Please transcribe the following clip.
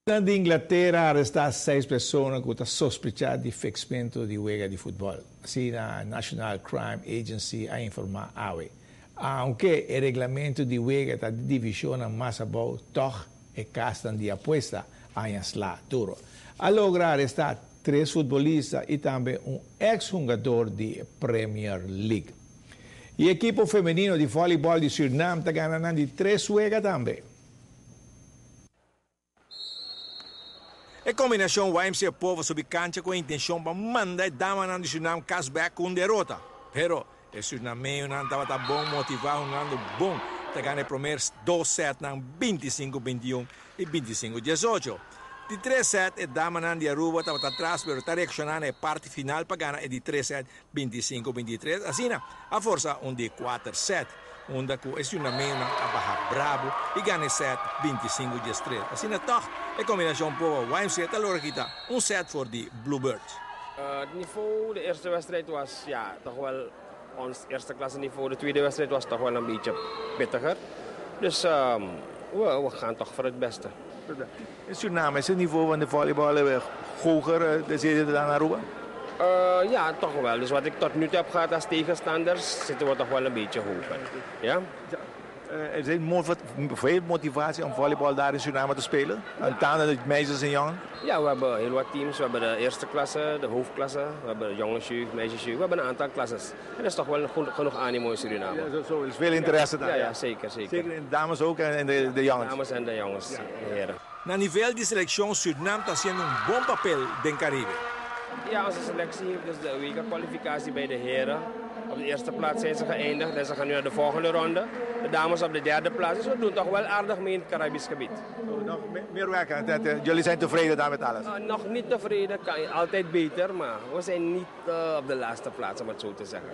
Polisnan di Inglatera a arestá seis persona ku ta sospechá di fiksmentu di wega di futbòl, asina National Crime Agency a informá awe. Aunke e reglamentu di wega ta di divishonnan mas abou, tòg e kasnan di apuesta a haña sla duro. A logra arestá tres futbolista i tambe un eks hungador di Premier League. E ekipo femenino di vòlibòl di Sürnam ta gana nan di tres wega tambe. E kombinashon YMCA Povo a subi kancha ku e intenshon pa manda e damanan di Surinam kas bèk ku un derota. Pero e surinameñonan tabata bon motivá hungando bon ta gana e promer dos sètnan 25 21 i 25 18. Di tres sèt e damanan di Aruba tabata atras pero ta reakshoná na e parti final pa gana e di tres sèt 25 23. Asina a forsa un di kuater sèt unda ku e surinameñonan a baha brabu i gana e sèt 25 13. Asina tòg e kombinashon Powa YMCA ta logra kita un sèt for di Bluebirds. Het niveau, de eerste wedstrijd was ja, toch wel ons eerste klasse niveau. De tweede wedstrijd was toch wel een beetje pittiger. Dus we, we gaan toch voor het beste. In Suriname is het niveau van de volleybal hoger dan Aruba? Ja, toch wel. Dus wat ik tot nu toe heb gehad als tegenstanders, zitten we toch wel een beetje hoger. Ja? Er is veel motivatie om volleybal daar in Suriname te spelen? En de meisjes en jongens? Ja, we hebben heel wat teams. We hebben de eerste klasse, de hoofdklasse, we hebben jongensjeugd, meisjesjeugd. We hebben een aantal klasses. En er is toch wel genoeg animo in Suriname. Ja, zo, zo is veel interesse daar. Ja, zeker, zeker. Zeker in de dames ook en in de jongens. Dames en de jongens, de heren. Na nivel di selekshon Surinam ta hasiendo un bon papel den Karibe. Ja, onze selectie heeft dus de WK-kwalificatie bij de heren. Op de eerste plaats zijn ze geëindigd en ze gaan nu naar de volgende ronde. De dames op de derde plaats. Dus we doen toch wel aardig mee in het Caribisch gebied. Oh, nog meer werken. Jullie zijn tevreden daar met alles? Nog niet tevreden, kan altijd beter, maar we zijn niet op de laatste plaats om het zo te zeggen.